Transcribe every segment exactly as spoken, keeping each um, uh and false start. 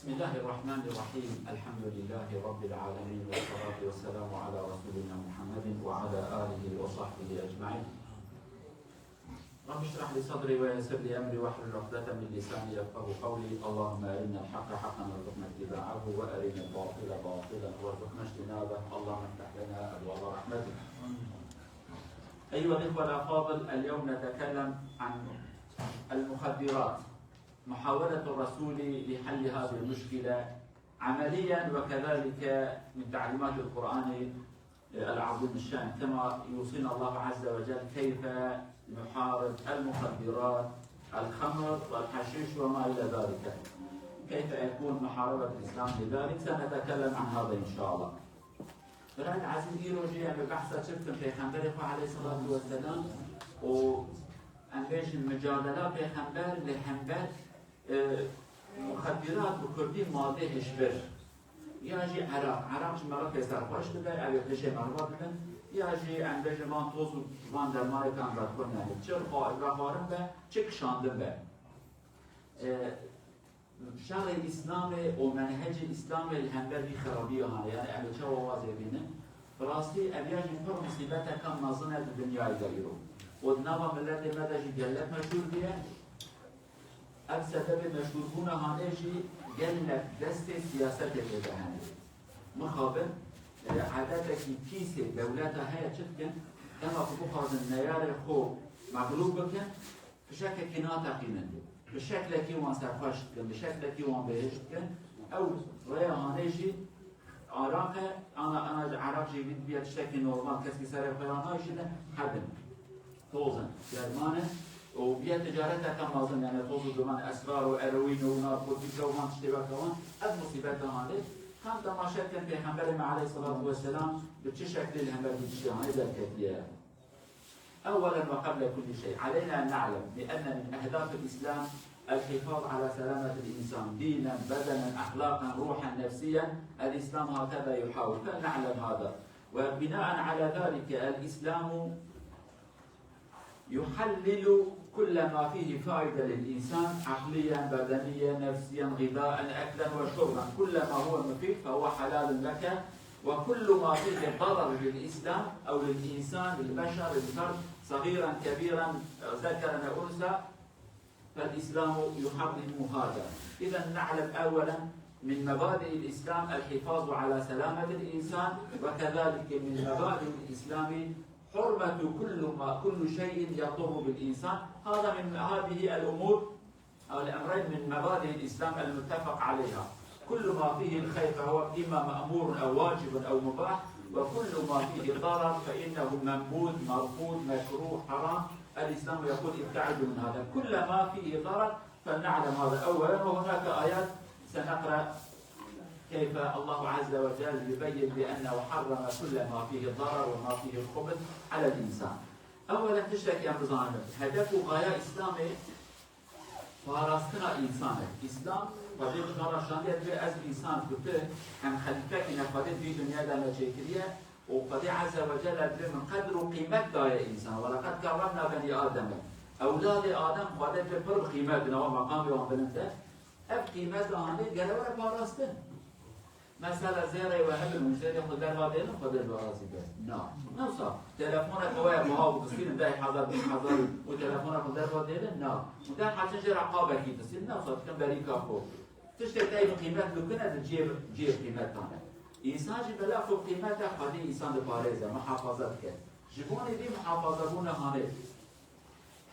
بسم الله الرحمن الرحيم. الحمد لله رب العالمين، والصلاة والسلام على رسولنا محمد وعلى آله وصحبه أجمعين. رب اشرح لي صدري ويسر لي أمري واحلل عقدة من لساني يفقهوا قولي. اللهم أرنا الحق حقا وارزقنا اتباعه وأرنا الباطل باطلا وارزقنا اجتنابه. اللهم افتح لنا أبواب رحمتك. أيها الإخوة الأفاضل، اليوم نتكلم عن المخدرات، محاولة الرسول لحل هذه المشكلة عمليا، وكذلك من تعليمات القرآن العظيم الشان، كما يوصينا الله عز وجل كيف نحارب المخدرات، الخمر والحشيش وما إلى ذلك. كيف يكون محاربة الإسلام لذلك؟ سنتكلم عن هذا إن شاء الله. Birayê ezîz, îro jî em ê behsa çi bikin? Pêxemberê xwe aleyhisselatu vesselam û em bêjin micadela pêxember li hember, e, muxeddirat bi kurdî madê hişbir. Ya jî eraq. Eraq ji meriv pê serxweş dibe, ew ê qîşê meriva dibin. Ya jî em bêjin van toz û van dermanê kan vedixwin, yanî çi vexwarin be, çi kişandin be. E, Şerê Îslamê û menhecê Îslamê li hember vî xerabiyê hane. Yanî em ê çawa wazê bînin? Bi rastî ev ya jî pir musîbeteka mezin e di dinyayê de îro. Û di nava miletê me de jî gelek meşhûr bûye. Ev sebebê meşhûrbûna hanê jî gelek destê siyasetê tê de hene. Mixabin, e, edetekî pîsê dewleta heye çi dikin? Dema ku bixwazin neyarê xwe mexlûb bikin, fişekekî nateqînin. Bi şeklekî wan serxweş dikin, bi şeklekî wan bêhişt dikin. Ew rêya hanê jî araq e, ana, ana ji eraq jî bî-, bîye tiştekî normal, kesekî serê xwe ya nayşîne, hebin. Toz in, derman in û bîye ticareteke mezin, yanî toz û duman, esrar û eroîn û narkotîk û van tiştê weke wan, ev musîbeta hanê. Kan temaşe dikin, Pêxemberê me aleyhisselatu vesselam bi çi şeklî li hember vî tiştê hanê derketiye. أولا وقبل كل شيء، علينا أن نعلم بأن من أهداف الإسلام الحفاظ على سلامة الإنسان دينا، بدنا، أخلاقا، روحا، نفسيا. الإسلام هكذا يحاول، فلنعلم هذا. وبناء على ذلك، الإسلام يحلل كل ما فيه فائدة للإنسان عقليا، بدنيا، نفسيا، غذاء، أكلا وشربا، كل ما هو مفيد فهو حلال لك، وكل ما فيه ضرر للإسلام أو للإنسان، للبشر، للفرد، صغيرا، كبيرا، ذكرا، أنثى، فالإسلام يحرم هذا. إذا نعلم أولا من مبادئ الإسلام الحفاظ على سلامة الإنسان، وكذلك من مبادئ الإسلام حرمة كل ما، كل شيء يضر بالإنسان. هذا من، هذه الأمور أو الأمرين من مبادئ الإسلام المتفق عليها. كل ما فيه الخير فهو إما مأمور أو واجب أو مباح، وكل ما فيه ضرر فإنه ممقوت، مرفوض، مكروه، حرام. الإسلام يقول: ابتعدوا من هذا. كل ما فيه ضرر فلنعلم هذا أولا، وهناك آيات سنقرأ كيف الله عز وجل يبين بأنه حرم كل ما فيه ضرر وما فيه خبث على الإنسان. أولا، tiştek em bizanin, hedef û gaya Îslamê parastina însan e. Îslam, Xwedê ji me re şandiye, divê ez însan ku tu, em xelîfekî ne, Xwedê di vî dinyayê de me çêkiriye û Xwedê Azze ve Celle divê min qedr û qîmet daye însan. "Welaqad kerremna benî Ademe." Ewladê Adem Xwedê divê pir bi qîmet bin, ewa meqamê wan bilind e. Ev qîmeta hanê gere were parastin. Mesela zêrê we hebin û zêrê xwe derva dênin, Xwedê li we razî be. Na. Ne wisa telefoneke we ye, buha û distînin deh hezar, bîst hezar û telefona xwe derva dênin? Na. Û deh hatin jê re qabekî distînin? Ne wisa dikin berîka xwe. Tiştê te yê bi qîmet dikine di cihê, cihê qîmetan e. Însan jî bila ku qîmet e, Xwedê însan diparêze, muhafaza dike. Ji bonê vî muhafazebûna hanê,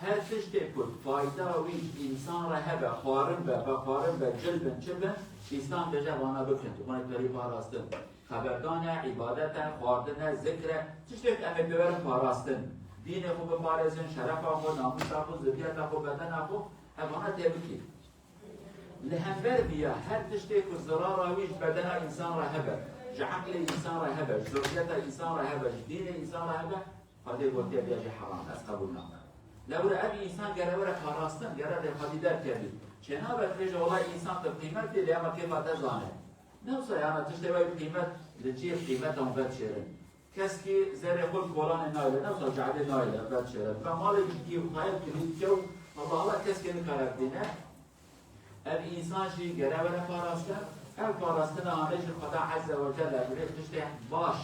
her tiştê ku fayda wî ji însan re hebe, xwarin be, vexwarin be, cil bin, çi bin, Îslam dibêje vana bikin. Wan ê perî parastin. Xeberdan e, îbadet e, xwardin e, zikr e, tiştê ku em ê pê werin parastin. Dînê xwe biparêzin, şerefa xwe, namûsa xwe, zurriyeta xwe, bedena xwe, evana tê bikî. Li hember vîya her tiştê ku zirara wî ji bedena însan re hebe, ji eqlê însan re hebe, ji zurriyeta însan re hebe, ji dînê însan re hebe, Xwedê gotiye, "Vêya jî heram e, ez qebûl nakim." Lewre ev însan gere were parastin, gere lê Xwedî derkevî. Çênabe tu bêje, "Wela însan tu qîmet dê, lê ema kêfa te zane." Ne wisa, yana tiştê wê qîmet li cihê qîmeta wan vedişêrin. Keskî zerê xwe li kolanê nayêle, ne wisa cadê nayêle, vedişêre. Bi malê jikî û tayê kilît kew, Allah Allah, keskê nikare bidîne. Ev Însan jî gere were parastin. Ev parastina hane jî Xweda Azze ve Celle bi vê tiştê baş,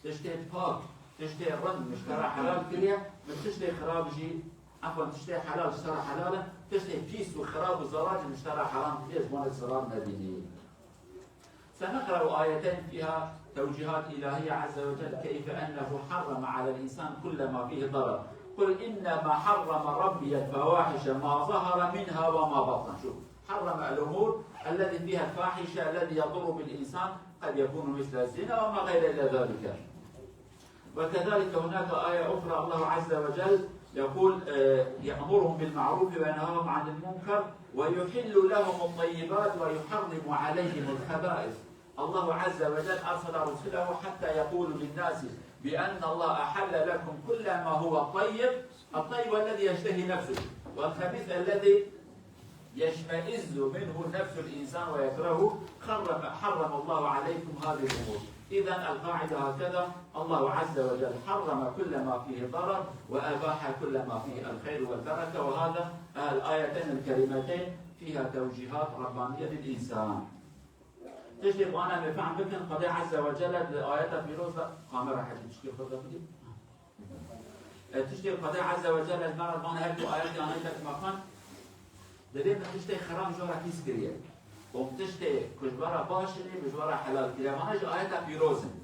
tiştê pak, tiştê rind min ji te re helal kiriye, min tiştê xirab jî, efwen, tiştê helal ji te re helal e, tiştê pîs û xirab û zelal jî min ji te re heram kiriye, ji bo ne zirar nebînî. سنقرأ آيتين فيها توجيهات إلهية عز وجل، كيف أنه حرم على الإنسان كل ما فيه ضرر. قل إنما حرم ربي الفواحش ما ظهر منها وما بطن. شوف، حرم الأمور الذي فيها الفاحشة، الذي يضر بالإنسان، قد يكون مثل الزنا وما غير إلى ذلك. وكذلك هناك آية أخرى، الله عز وجل يقول، آه، يأمرهم بالمعروف وينهاهم عن المنكر ويحل لهم الطيبات ويحرم عليهم الخبائث. الله عز وجل أرسل رسله حتى يقولوا للناس بأن الله أحل لكم كل ما هو طيب، الطيب الذي يشتهي نفسه، والخبيث الذي يشمئز منه نفس الإنسان ويكرهه، حرم، حرم الله عليكم هذه الأمور. إذن القاعدة هكذا، الله عز وجل حرم كل ما فيه ضرر وأباح كل ما فيه الخير والبركة، وهذا الآيتين الكريمتين فيها توجيهات ربانية للإنسان. Tiştê ku ana me fehm bikin, Xwedê Azze ve Celle di ayeta pîroz de, kamera hecî tiştê xwe de bidî. E, tiştê Xwedê Azze ve Celle ji me re dibane her ku ayetê anayî te dima xwend, divê min tiştê xirab ji we re pîs kiriye. Û tiştê ku ji we re baş in, bi ji we re helal kiriye. Vana jî ayeta pîroz in.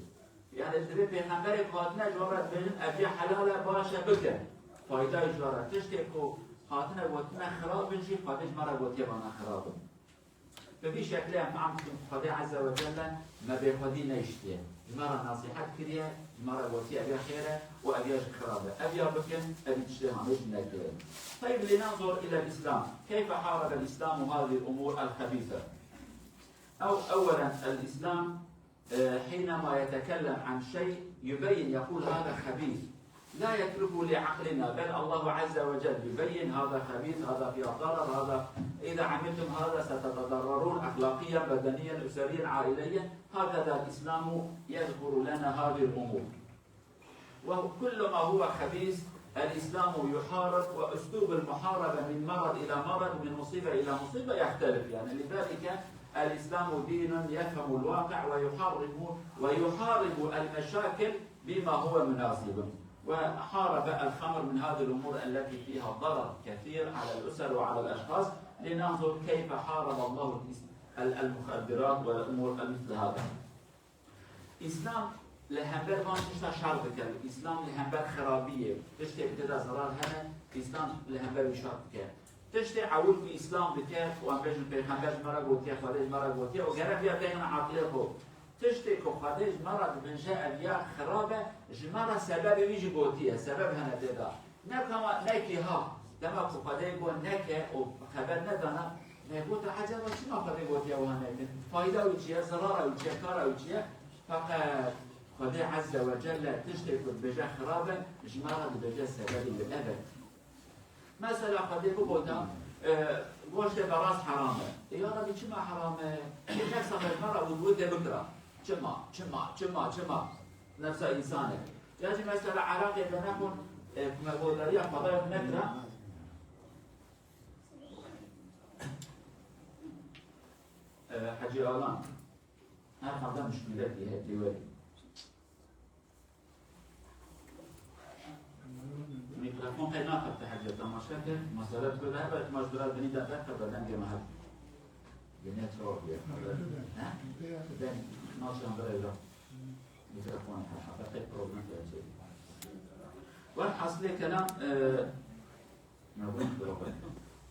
Yani divê pêxemberê ku hatine ji we re dibêjin, ev ya helal e, baş e, bike. Fayda ji we re. Tiştê ku hatine gotine xirab in jî, Xwedê ji me re gotiye vana xirab in. Bi vî şeklê em fehm dikin ku Xwedê Azze ve Celle me bêxwedî nehiştiye. Ji me re nesîhet kiriye, ji me re gotiye ev ya xêr e û ev ya jî xirab e. Ev ya bikin, ev tiştê hanê jî nekin. طيب، لننظر إلى الإسلام. كيف حارب الإسلام هذه الأمور الخبيثة؟ أو أولا، الإسلام آه، حينما يتكلم عن شيء يبين، يقول: "هذا خبيث"، لا يتركه لعقلنا، بل الله عز وجل يبين: "هذا خبيث، هذا فيه ضرر، هذا إذا عملتم هذا ستتضررون أخلاقيا، بدنيا، أسريا، عائليا". هكذا الإسلام يذكر لنا هذه الأمور. وكل ما هو خبيث الإسلام يحارب، وأسلوب المحاربة من مرض إلى مرض، من مصيبة إلى مصيبة يختلف، يعني، لذلك الإسلام دين يفهم الواقع ويحرم، ويحارب المشاكل بما هو مناسب. وحارب الخمر من هذه الأمور التي فيها ضرر كثير على الأسر وعلى الأشخاص. لننظر كيف حارب الله الإس-، ال-، المخدرات والأمور مثل هذا. Îslam li hember van tişta şer dike. Îslam li hember xirabiyê, tiştê bi tê de zerar hene, Îslam li hember wî şer dike. Tiştê ewil ku Îslam dike, û em bêjin Pêxember ji me re gotiye, Xwedê ji me re gotiye, û gerek ya têxine aqilê xwe. Tiştê ku Xwedê ji me re dibêje ev ya xirab e, ji me re sebebê wî jî gotiye, sebeb hene tê de. Ne kama, ne kî ha. Dema ku Xwedê got neke û xeber nedana, me got, "Eceba çima Xwedê gotiye wiha nekin? Fayda wî çi ye, zerara wî çi ye, kara wî çi ye?" Feqet Xwedê Azze ve Celle tiştê ku dibêje xirab e, ji me re dibêje sebebê wî ev e. Mesela Xwedê bigota, e, goştê beraz heram e. E, ya Rebî, çima heram e? E, nefsa me ji me re û wê tê bikira. Çima, çima, çima, çima? Nefsa însanê. Ya jî mesela Iraqê venexwin, e, ku me goldariya Xwedayê nekira. E, Hecî Alan. Her halda muşkîletî heye, têwerî. Mîkrofon qey naxebite Hecî, temaşe kir, mesele tu de hebe, tu maç biraz binî de derkeve, dengê me hebe. Yine çawa bûye? He? Deng, naçan bira ewra. Mîkrofon, ha, ha, pek problem gerçek. Welhasilê kelam, e, ne bu problem?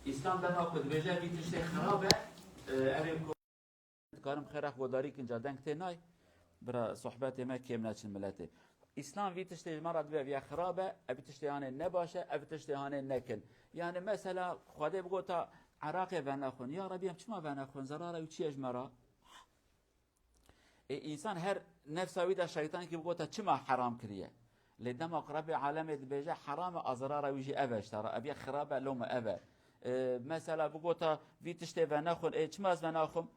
Îslam dema ku dibêje vî tiştê xirab e, e, ev ê ku dikarim xêra xwedarî kin ca deng tê nay, bira sohbetê me kêm neçin miletê. Îslam vî tiştê ji me re dibe viya xirab e, ev tiştê hanê nebaş e, ev tiştê hanê nekin. Yani mesela Xwedê bigota Iraqê venexwin. Ya Rebî, em çima venexwin? Zerara wî çi ye ji me re? Ê, însan her nefsa wî de şeytankî bigota çima heram kiriye. Lê dema ku Rebê alemê dibêje heram e, a zerara wî jî ev e, ji te re ev ye xirab e, loma ev e. Ê, mesela bigota vî tiştê venexwin, ê, çima ez venaxwim?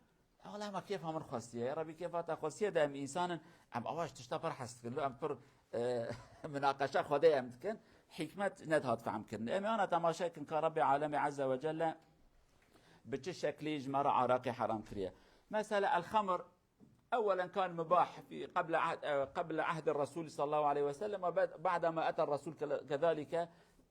Wela hema kêfa min xwestiye. Ya Rebî, kêfa te xwestiye de em însan in, em awa ji tişta pir hez dikin. Em pir, e, minaqeşa Xwedê em dikin. Hikmet nedihat fehm kirin. Em ana temaşe kin ka Rebê alemê Azze ve Celle bi çi şeklî ji me re araqê heram kiriye. Mesela el-xemr, أولا كان مباح في قبل عهد، قبل عهد الرسول صلى الله عليه وسلم، وبعد، بعدما أتى الرسول كذلك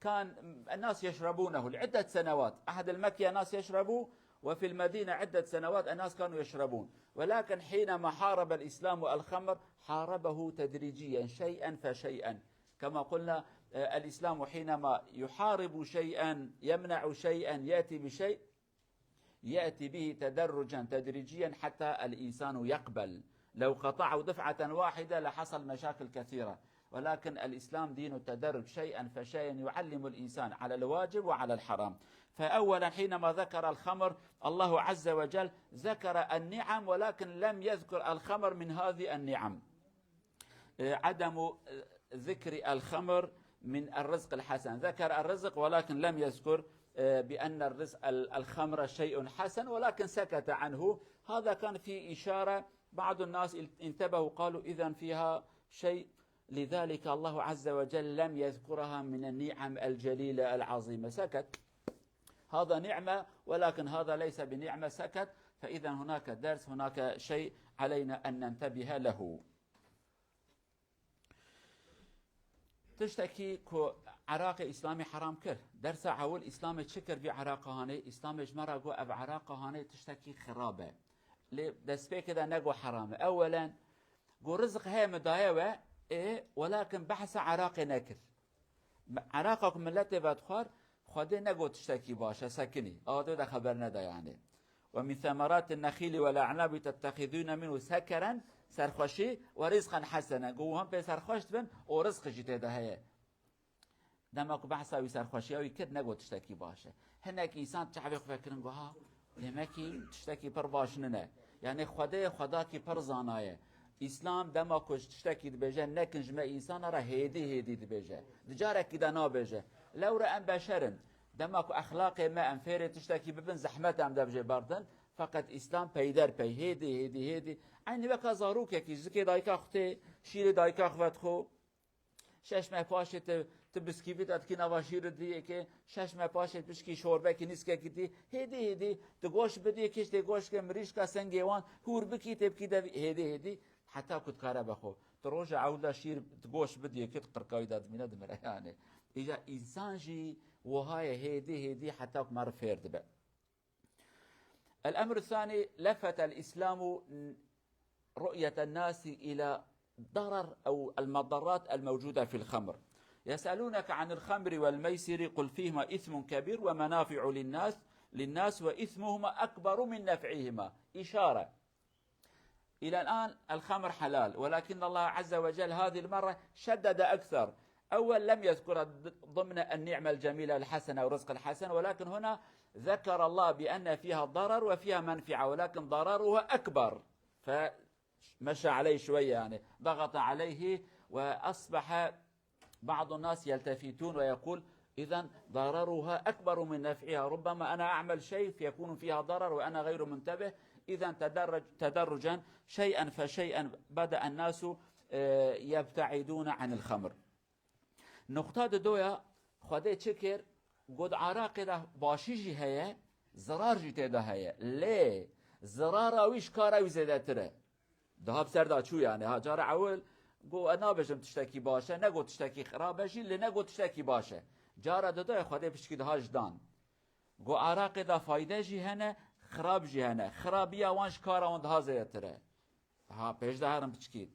كان الناس يشربونه لعدة سنوات. عهد المكة الناس يشربوا، وفي المدينة عدة سنوات الناس كانوا يشربون، ولكن حينما حارب الإسلام الخمر حاربه تدريجيا شيئا فشيئا. كما قلنا، آه، الإسلام حينما يحارب شيئا، يمنع شيئا، يأتي بشيء، يأتي به تدرجا تدريجيا حتى الإنسان يقبل. لو قطعه دفعة واحدة لحصل مشاكل كثيرة، ولكن الإسلام دين التدرج، شيئا فشيئا يعلم الإنسان على الواجب وعلى الحرام. فأولا حينما ذكر الخمر الله عز وجل ذكر النعم، ولكن لم يذكر الخمر من هذه النعم. آه، عدم، آه، ذكر الخمر من الرزق الحسن. ذكر الرزق ولكن لم يذكر، آه، بأن الرزق، ال-، الخمر شيء حسن، ولكن سكت عنه. هذا كان فيه إشارة، بعض الناس ال-، انتبهوا، قالوا: "إذن فيها شيء"، لذلك الله عز وجل لم يذكرها من النعم الجليلة العظيمة، سكت. هذا نعمة، ولكن هذا ليس بنعمة، سكت. فإذا هناك درس، هناك شيء علينا أن ننتبه له. Tiştekî ku Iraqê Îslamê heram kir. Dersa ewil Îslamê çi kir vî Iraqa hanê? Îslamê ji me re got ev Iraqa hanê tiştekî xirab e. Lê destpêkê de nego heram e. Ewelen, got rizq heye min daye we, ê, welakin behsa Iraqê nekir. Iraqa ku miletê vedixwar, Xwedê negot tiştekî baş e, sekinî. Awa te de xeber neda yani. "Ve min semerati nexîli ve le'nabi tettexizunehu sekaran", serxweşî, "ve rizqan hesenen". Got, hûn pê serxweş dibin, û rizq jî tê de heye. Dema ku behsa wî serxweşiya wî kir, negot tiştekî baş e. Hinek însan çavê xwe vekirin, got, ha, demekî tiştekî pir baş nine. Yani Xwedê, Xwedakî pir zana ye. Îslam dema ku ji tiştekî dibêje, nekin ji me însana re hêdî hêdî dibêje. Di carekî de nabêje. Lewre em beşer in. Dema ku exlaqê me em fêrê tiştekî bibin, zehmet em de bijê berdin. Feqet Îslam peyder pey, hêdî, hêdî, hêdî. Eynî weka zarokekî, zikê dayika xwe tê, şîrê dayika xwe vedixwe. Şeş meh paşê tu, tu biskîvî de dikî nava şîr diyê ke, şeş meh paşê pişkî şorbekî nîskekî dî, hêdî, hêdî, tu goş bidiyê kiştê goşke mirîşka sengê wan, hûr bikî tê bikî devî, hêdî, hêdî, heta ku dikare bexwe. Tu roja ewil de şîr, tu goş bidiyê ke tu qirkawî de dimîne dimire yani. Îca însan jî wiha ye hêdî, hêdî, heta ku meriv fêr dibe. الأمر الثاني، لفت الإسلام رؤية الناس إلى ضرر أو المضرات الموجودة في الخمر. يسألونك عن الخمر والميسر، قل فيهما إثم كبير ومنافع للناس، للناس وإثمهما أكبر من نفعهما. إشارة. إلى الآن الخمر حلال، ولكن الله عز وجل هذه المرة شدد أكثر. أول لم يذكر ضمن النعمة الجميلة الحسنة والرزق الحسن، ولكن هنا ذكر الله بأن فيها ضرر وفيها منفعة، ولكن ضررها أكبر، فمشى عليه شوية، يعني ضغط عليه، وأصبح بعض الناس يلتفتون ويقول: "إذن ضررها أكبر من نفعها، ربما أنا أعمل شيء فيكون فيها ضرر وأنا غير منتبه." إذن تدرج-، تدرجا، شيئا فشيئا، بدأ الناس، آه، يبتعدون عن الخمر. Nuqta didoya, Xwedê çi kir? Got, araqê de başî jî heye, zirar jî tê de heye. Lê zirara wî ji kara wî zêdetir e. Daha bi ser de çû yani. Ha, cara ewil got, "Ez nabêjim tiştekî baş e", negot tiştekî xirab e jî, lê negot tiştekî baş e. Cara didoya Xwedê pişkî daha ji dan. Got, araqê de fayde jî hene, xirab jî hene. Xirabiya wan ji kara wan daha zêdetir e. Ha, pêş de herin piçkî.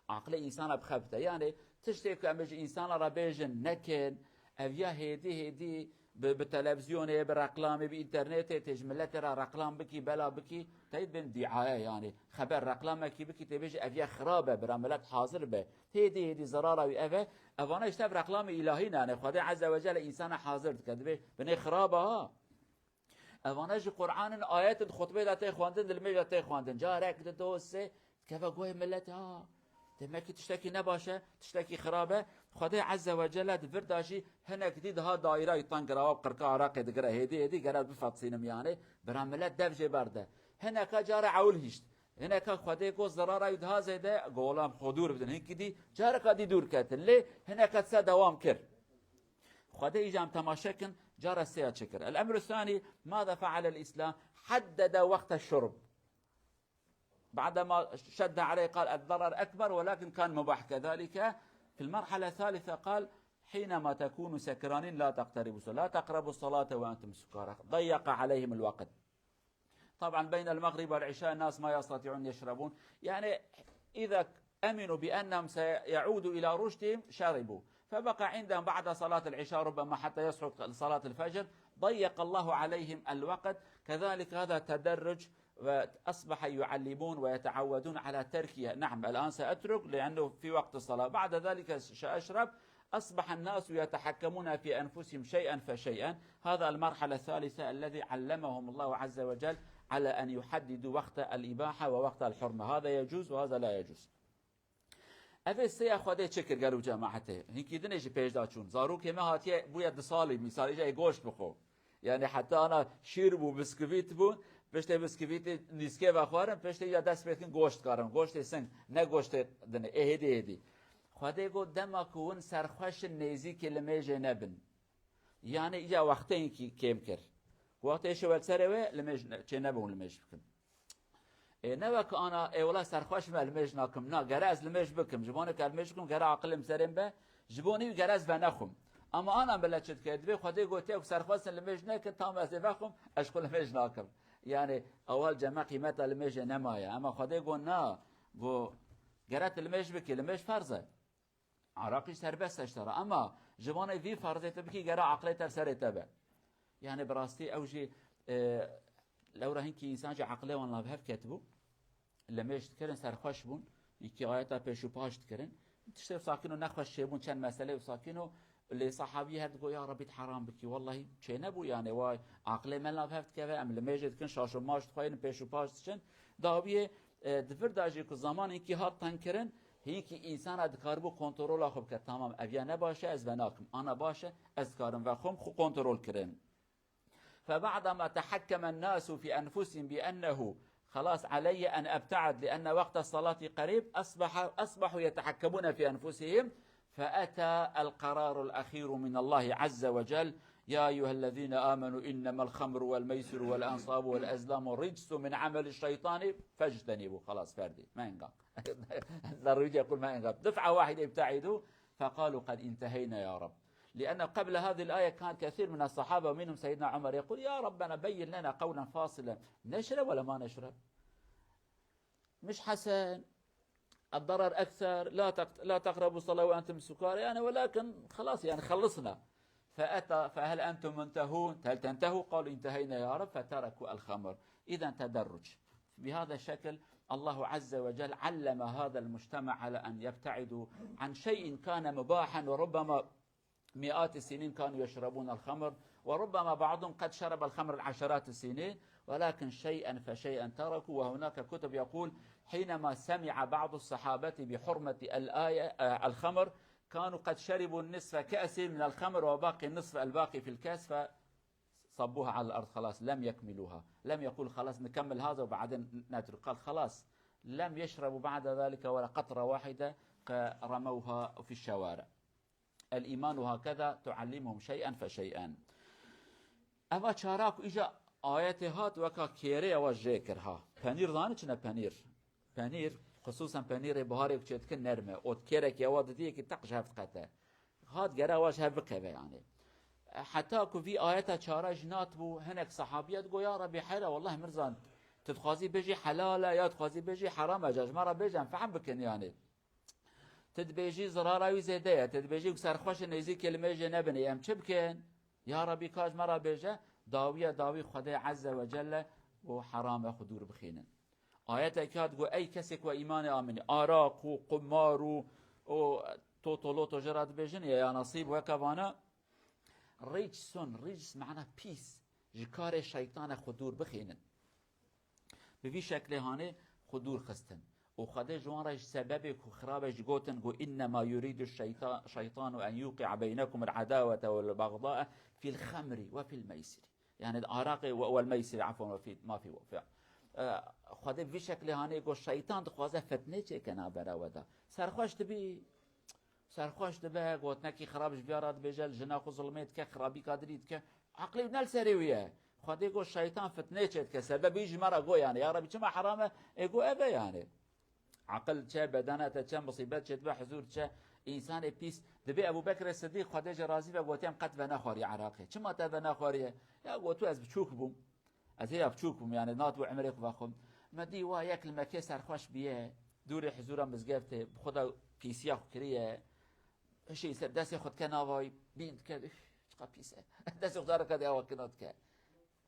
Aqilê însana bixebite. Yani tiştê ku em ji însana re bêjin nekin, ev ya hêdî hêdî bi, bi televîzyonê, bi reklamê, bi înternetê tê ji miletê re reklam bikî, bela bikî, teyî bên dîaye yani. Xeber reklamekî bikî, tê bêjî ev ya xirab e, bira milet hazir be. Hêdî hêdî zerara wî ev e. Evana işte ev reklamê îlahî ne, yani Xwedê Ezze ve Celle însana hazir dike. Dibê binê xirab e ha. Evane ji Qur'anin ayetin xutbê de tê xwendin, di limêj de tê xwendin. Carek di dosê dikeve guhê milletê, ha. Demekî tiştekî nebaş e, tiştekî xirab e. Xwedê Ezze ve Celle di vir de jî hinek dî daha daîra wî teng kira, wa qirka araqê digire, hêdî hêdî gere bifetisînim yani. Bira millet dev jê berde. Hineka cara ewil hişt. Hineka Xwedê got zerara wî daha zêde, got, "Wela em xwe dûr bidin." Hinkî dî careka dî dûr ketin. Lê hineka dise dewam kir. Xwedê îca em temaşe kin, Cara sêya çi kir? الأمر الثاني، ماذا فعل الإسلام؟ حدد وقت الشرب. بعدما شد عليه قال الضرر أكبر، ولكن كان مباح كذلك. في المرحلة الثالثة قال: حينما تكونوا سكرانين لا تقتربوا الصلاة، لا تقربوا الصلاة وأنتم سكارى. ضيق عليهم الوقت. طبعا بين المغرب والعشاء الناس ما يستطيعون يشربون، يعني إذا أمنوا بأنهم سيعودوا إلى رشدهم شربوا، فبقى عندهم بعد صلاة العشاء ربما حتى يصحوا لصلاة الفجر، ضيق الله عليهم الوقت. كذلك هذا تدرج، وأصبح يعلمون ويتعودون على تركها. نعم، الآن سأترك لأنه في وقت الصلاة، بعد ذلك سأشرب. أصبح الناس يتحكمون في أنفسهم شيئا فشيئا. هذا المرحلة الثالثة الذي علمهم الله عز وجل على أن يحددوا وقت الإباحة ووقت الحرمة. هذا يجوز وهذا لا يجوز. Ev ê sêya Xwedê çi kir gelo cemaetê? Hinkî dinê ji pêş de çûn. Zarokê me hatiye bûye du salî, mîsal, îca ê goşt bixwe. Yani heta ana şîr bû, bisküvît bûn, piştê bisküvîtê nîskê vexwarin, piştê ya dest pê dikin goşt karin, goştê sing, ne goştê dinê, ê hêdî hêdî. Xwedê got, dema ku hûn serxweş in, nêzîkî limêjê nebin. Yani îca wextê hinkî kêm kir. Wextê şewek serê wê, limêj ne-, çê nebûn limêj bikin. Ê, ne wek ana, ê, wela serxweş me, limêj nakim. Na, gere ez limêj bikim. Ji bo ne ke limêj bikim, gere aqilê min serê min be. Ji bo nî gere ez venexwim. Ama ana millet çi dike? Divê Xwedê gotiye ku serxweş in limêj nekin, tam ez ê vexwim, ez xwe limêj nakim. Yani, ewal ceme qîmeta limêjê nemaye. Ama Xwedê got na, got, gere tu limêj bikî, limêj ferz e. Araqî serbest e ji te re. Ema ji vanê vî ferzê tu bikî, gere aqilê te serê te be. Yani bi rastî ew jî, e, lewra hinkî însan jî aqilê wan li hev ketibû. Limêj dikirin, serxweş bûn. Hikayeta pêş û paş dikirin. Tiştê wisa kîno nexweş çêbûn, çend meselê wisa kîno. Lê sahabî her digot, ya Rebî, tu heram bikî. Wellahî çênebû, yani, way, aqilê me nav hev dikeve, em limêjê dikin, şaş û maş dixweynin, pêş û paş diçin. Dawiyê, e, di vir de jî ku zaman hinkî hat tengkirin, hinkî însana dikaribû kontrola xwe bike. Tamam, ev ya ne baş e, ez venakim. Ana baş e, ez dikarim vexwim, xwe kontrol kirin. فبعدما تحكم الناس في أنفسهم بأنه خلاص علي أن أبتعد لأن وقت الصلاة قريب، أصبح، أصبحوا يتحكمون في أنفسهم، فأتى القرار الأخير من الله عز وجل: يا أيها الذين آمنوا إنما الخمر والميسر والأنصاب والأزلام رجس من عمل الشيطان فاجتنبوه. خلاص، فردي، ما ينقاق. الضروري يقول ما ينقاق. دفعة واحدة ابتعدوا، فقالوا: قد انتهينا يا رب. لأن قبل هذه الآية كان كثير من الصحابة ومنهم سيدنا عمر يقول: يا ربنا بين لنا قولا فاصلا، نشرب ولا ما نشرب؟ مش حسن، الضرر أكثر، لا تقت-، لا تقربوا الصلاة وأنتم سكارى، يعني، ولكن خلاص، يعني، خلصنا. فأتى: فهل أنتم منتهون؟ هل تنتهوا؟ قالوا: انتهينا يا رب، فتركوا الخمر. إذا تدرج. بهذا الشكل الله عز وجل علم هذا المجتمع على أن يبتعدوا عن شيء كان مباحا، وربما مئات السنين كانوا يشربون الخمر، وربما بعضهم قد شرب الخمر العشرات السنين، ولكن شيئا فشيئا تركوا. وهناك كتب يقول: حينما سمع بعض الصحابة بحرمة الآية، آه، الخمر، كانوا قد شربوا النصف كأس من الخمر وباقي النصف الباقي في الكاس، فصبوها على الأرض، خلاص لم يكملوها، لم يقول: خلاص نكمل هذا وبعدين نترك، قال: خلاص، لم يشربوا بعد ذلك ولا قطرة واحدة، فرموها في الشوارع. الإيمان هكذا تعلمهم شيئا فشيئا. Eva çara ku îja ayetê hat weka kêrê ewa jê kir ha. Penîr zanî çi ne penîr? Penîr, xisûsen penîrê biharê ku çêdikin nerm e. Ot kêrekê ewa didiyê ki teq ji hev diqete. Hat gere ewa ji hev bikeve yani. Heta ku vî ayeta çara jî nat bû, hinek sahabiye digo, ya Rebî heyra, wellahî Mirzan, tu dixwazî bêjî helal e ya dixwazî bêjî heram e, ca ji me re bêje em fehm bikin yani. Tu dibêjî zirara wî zêde ye. Tu dibêjî ku serxweş in nêzîkê limêjê nebin, ê em çi bikin? Ya Rebî, ka ji me re bêje, dawiya dawî Xwedê Ezze ve Celle û heram e, xwe dûr bixînin. Ayetekî hat got, ey kesê ku îmanê aminî, araq û qumar û, û toto loto jê re dibêjin, ya, ya nasîb weke vana, ricsun, rics mana pîs, ji karê şeytan e, xwe dûr bixînin. Bi vî şeklê hanê xwe dûr xistin. Û Xwedê ji wan re ji sebebê ku xirab e jî gotin, got, "Innema yuridu şeyta-, şeytanu en yuqi'a beynekumul adawete vel bagda'a fil xemri ve fil meysiri." Yani araqê ve, vel meysiri, afwan, ve fî, ma fî, fî. E, Xwedê bi vî şeklê hanê got, şeytan dixwaze fitnê çêke navbera we de. Serxweş dibî, Serxweş dibe, gotinekî xirab ji vîya re dibêje, li jina xwe zulmê dike, xirabîka dilî dike, Eqlê wî ne li serê wî ye. Xwedê got, şeytan fitnê çê dike. Sebebî ji me re got yani. Ya Rebî, çima heram e? Ê got, ev e yani. Aqil çe, bedena te çe, musîbet çê dibe, huzûr çe, însanê pîs. Dibê Ebû Bekrê Sidîq, Xwedê jê razî be, gotiye, em qet venexwariye Iraqê. Çima te venexwariye? Ya got, tu ez biçûk bûm. Ez hêya biçûk bûm, yani nat bû emrê xwe vexwim. Me dî wa yek li Mekê serxweş biye, dûrê huzûra mizgeftê, bi xwe de pîsiya xwe kiriye. Hişê ser destê xwe dike nava wî, bîn dike, "Üf, çiqa pîs e." Destê xwe dara dike, awa kina dike.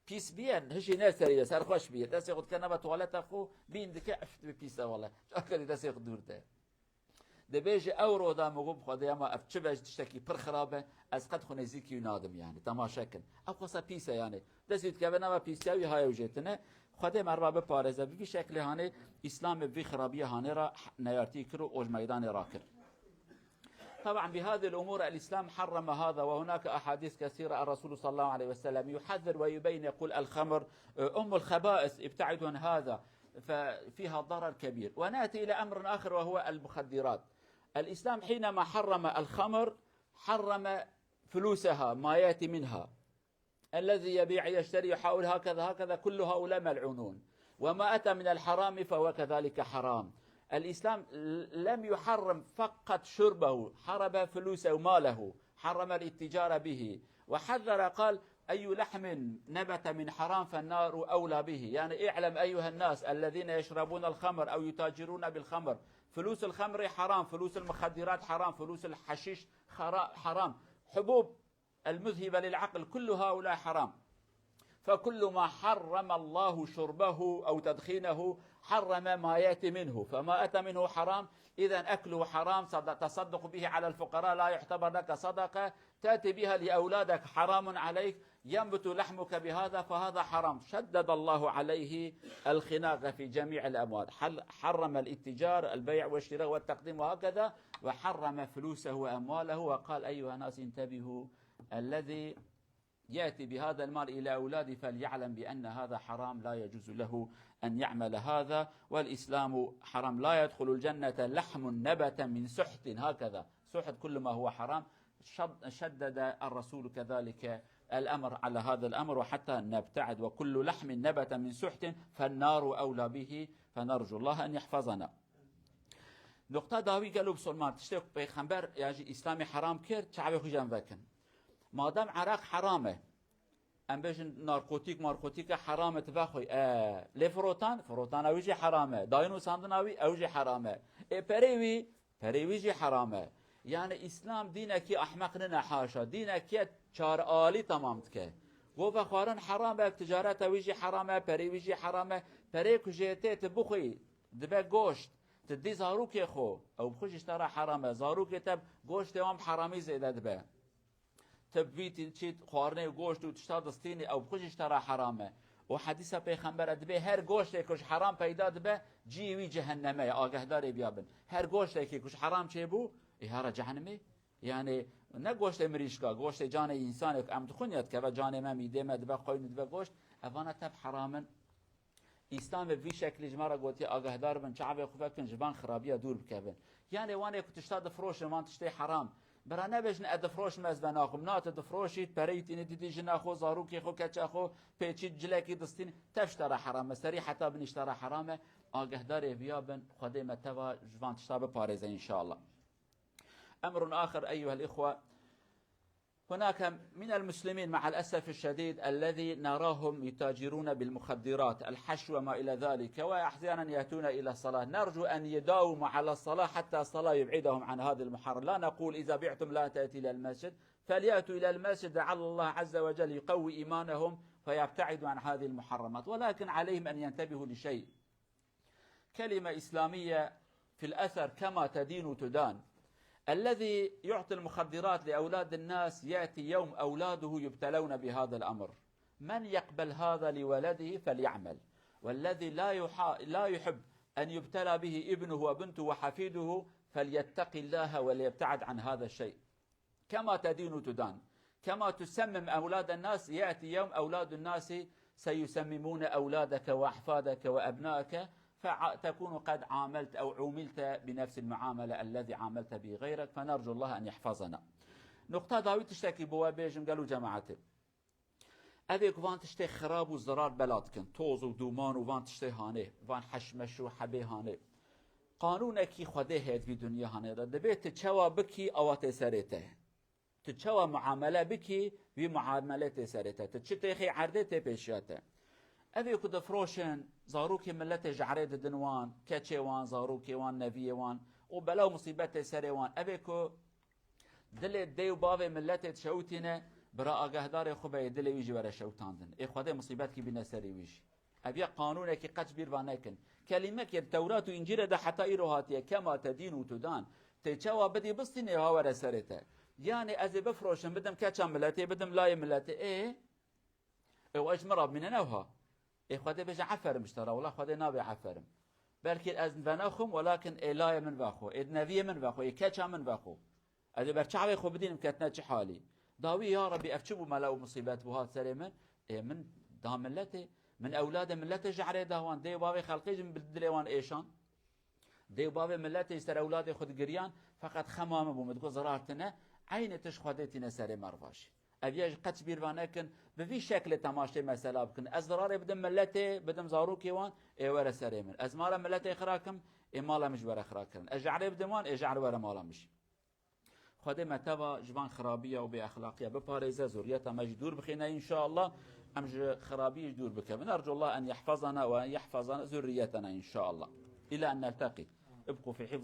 Pîs biyen, hişê ne serî ye, serxweş biye. Destê xwe dike nava tuwaleta xwe, bîn dike, "Üf, tu pîs e wele." Çarka dî destê xwe dûr de. Dibêje, "Ew roda min got bi Xwedê, ema ev çi be, tiştekî pir xirab e, ez qet xwe nêzîkî wî nadim yani. Temaşe kin." Ew qasa pîs e yani. Destî dikeve nava pîsiya wî, haye û jêtine. Xwedê merva biparêze, bi vî şeklê hanê Îslamê bi vî xirabiyê hanê re neyartî kir û oj meydanê rakir. طبعا بهذه الأمور الإسلام حرم هذا، وهناك أحاديث كثيرة الرسول صلى الله عليه وسلم يحذر ويبين، يقول: "الخمر أم الخبائث، ابتعدوا عن هذا، ففيها ضرر كبير." ونأتي إلى أمر آخر وهو المخدرات. الإسلام حينما حرم الخمر حرم فلوسها، ما يأتي منها. الذي يبيع يشتري يحاول هكذا هكذا، كل هؤلاء ملعونون. وما أتى من الحرام فهو كذلك حرام. الإسلام لم يحرم فقط شربه، حرم فلوسه وماله، حرم الاتجار به، وحذر قال: "أي لحم نبت من حرام فالنار أولى به." يعني اعلم أيها الناس الذين يشربون الخمر أو يتاجرون بالخمر، فلوس الخمر حرام، فلوس المخدرات حرام، فلوس الحشيش خرا-، حرام، حبوب المذهبة للعقل، كل هؤلاء حرام. فكل ما حرم الله شربه أو تدخينه حرم ما يأتي منه، فما أتى منه حرام، إذن أكله حرام، صد-، تصدق به على الفقراء لا يعتبر لك صدقة، تأتي بها لأولادك حرام عليك، ينبت لحمك بهذا، فهذا حرام. شدد الله عليه الخناق في جميع الأموال. حل-، حرم الاتجار، البيع والشراء والتقديم وهكذا، وحرم فلوسه وأمواله، وقال: "أيها الناس انتبهوا، الذي يأتي بهذا المال إلى أولاده فليعلم بأن هذا حرام، لا يجوز له أن يعمل هذا، والإسلام حرام، لا يدخل الجنة لحم نبت من سحت"، هكذا، سحت كل ما هو حرام. شد-، شدد الرسول كذلك الأمر على هذا الأمر، وحتى نبتعد، "وكل لحم نبت من سحت فالنار أولى به"، فنرجو الله أن يحفظنا. Nuqta dawî, gelo bisolman, tiştê ku pêxember ya jî Îslamê heram kir, çavê xwe jî em vekin. Madem Iraq heram e, em bêjin narkotîk, markotîk e, heram e, tu vexwî. E, lê firotan, firotana wî jî heram e. Dayîn û sandina wî, ew jî heram e. Ê perê wî, perê wî jî heram e. Yani Îslam dînekî ehmeq nine, haşa. Dînekî çar alî temam dike. Go vexwarin heram e, ticareta wî jî heram e, perê wî jî heram e. Perê ku jê tê tu bixwî, dibe goşt. Tu dî zarokê xwe, ew bi xwe jî ji te re heram e. Zarokê te goştê wan bi heramî zêde dibe. Tu bi vî tî-, çî xwarinê goşt û tişta distînî, ew bi xwe jî ji te re heram e. Û hedîsa pêxembere dibê her goştê ku ji heram peyda dibe, cihê wî cehenneme ye, agehdarê viya bin. Her goştekî ku ji heram çêbû, ê here cehenimê. Yani ne goştê mirîşka, goştê canê însanê ku em dixwin ya dikeve canê me, mîdê me dibe xweyn û dibe goşt, evana tev heram in. Îslamê bi vî şeklî ji me re gotiye, agahdar bin, çavê xwe vekin, ji van xirabiya dûr bikevin. Yanê wanê ku tişta difroşin, van tiştê heram. Bira nebêjin, e difroşim, ez venaxwim. Na, tu difroşî, pereyî tînî didî jina xwe, zarokê xwe, keça xwe, pêçî cilekî distîn, tev ji te re heram e. Serî heta binî ji te re heram e. Agahdarê viya bin, Xwedê me teva ji van tişta biparêze înşallah. أمر آخر أيها الإخوة، هناك من المسلمين مع الأسف الشديد الذي نراهم يتاجرون بالمخدرات، الحشو وما إلى ذلك، وأحيانا يأتون إلى الصلاة. نرجو أن يداوموا على الصلاة حتى الصلاة يبعدهم عن هذا المحرم. لا نقول إذا بعتم لا تأتي إلى المسجد، فليأتوا إلى المسجد لعل الله عز وجل يقوي إيمانهم فيبتعدوا عن هذه المحرمات، ولكن عليهم أن ينتبهوا لشيء. كلمة إسلامية في الأثر: كما تدين تدان. الذي يعطي المخدرات لأولاد الناس يأتي يوم أولاده يبتلون بهذا الأمر. من يقبل هذا لولده فليعمل، والذي لا يحا-، لا يحب أن يبتلى به ابنه وبنته وحفيده فليتق الله وليبتعد عن هذا الشيء. كما تدين تدان. كما تسمم أولاد الناس، يأتي يوم أولاد الناس سيسممون أولادك وأحفادك وأبنائك، فتكون قد عاملت أو عوملت بنفس المعاملة الذي عاملت به غيرك، فنرجو الله أن يحفظنا. نقطة داوی تشتكي بوا بيجم قالوا جماعتي. Ev ê ku van tiştê xirab û zirar bela dikin, toz û dûman û van tiştê hanê, van heşmeş û hebê hanê. Qanûnekî Xwedê heye di vî dinya hanê de. Dibê tu çawa bikî, ewa tê serê te. Tu çawa muamele bikî, vî muamele tê serê te. Tu çi têxî erdê tê pêşiya te. Ev ê ku difroşin, zarokê miletê ji erê didin wan, keçê wan, zarokê wan, neviyê wan û bela û musîbetê serê wan. Ev ê ku dilê dê û bavê miletê dişewitîne, bira agahdarê xwe be, ê dilê wî jî were şewitandin. Ê Xwedê musîbetkî bîne serê wî jî. Ev ya qanûnekî qet ji bîr va nekin. Kelîmekê di Tewrat û Încîlê de heta îro hatiye, "Kema tedînu tudan." Tê çawa bidî bistînê, ha were serê te. Yanê ez ê bifroşim, bidim keça miletê, bidim layê miletê. Ê? Ê, û ez ji min re bimîne ne wiha. Ê Xwedê bêje, "Eferim ji te re." Wela Xwedê nabê eferim. Belkî ez venaxwim, welakin ê layê min vexwe, ê neviyê min vexwe, ê keça min vexwe. Ez ê ber çavê xwe bidînim ketine çi halî. Dawî, ya Rebî, ev çi bû mela û musîbet bû hat serê min? Ê min da miletê, min ewladê miletê ji erê da wan, dê û bavê xelkê jî min bi dilê wan êşan. Dê û bavê miletê ji ser ewladê xwe digiriyan, feqet xema min bû, min digot zirar tine, eynê tişt Xwedê tîne serê merva jî. Ev ya ji qet ji bîr va nekin, bi vî şeklê temaşê mesela bikin. Ez zirarê bidim miletê, bidim zarokê wan, ê were serê min. Ez mala miletê xira kim, ê mala min ji were xira kirin. Ez ji erê bidim wan, ê ji erê were mala min jî. Xwedê me teva ji van xirabiya û bêexlaqiya biparêze, zuriyeta me jî dûr bixîne înşallah. Em ji xirabiyê jî dûr bikevin. Ercullah en yehfazana ve en yehfaza zurriyetena înşallah. Ila en nelteqî. Ibqu fî hifz